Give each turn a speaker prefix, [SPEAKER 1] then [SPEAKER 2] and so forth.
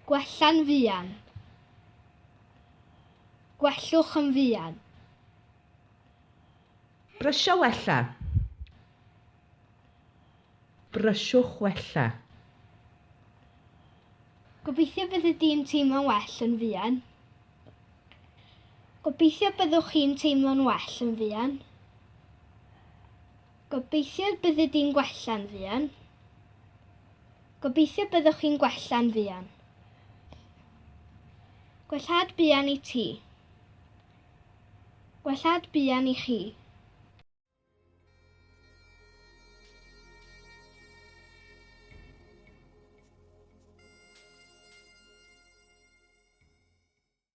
[SPEAKER 1] Gwella'n fuan. Gwellwch yn fuan.
[SPEAKER 2] Brysio wella. Brysiwch wella.
[SPEAKER 1] Gobeithio byddi di'n teimlo'n well yn fuan. Gobeithio byddwch chi'n teimlo'n well yn fuan. Gobeithio byddi di'n gwella'n fuan. Gobeithio byddwch chi'n gwella'n fuan. Gwellhad buan i ti. Gwellhad buan i chi.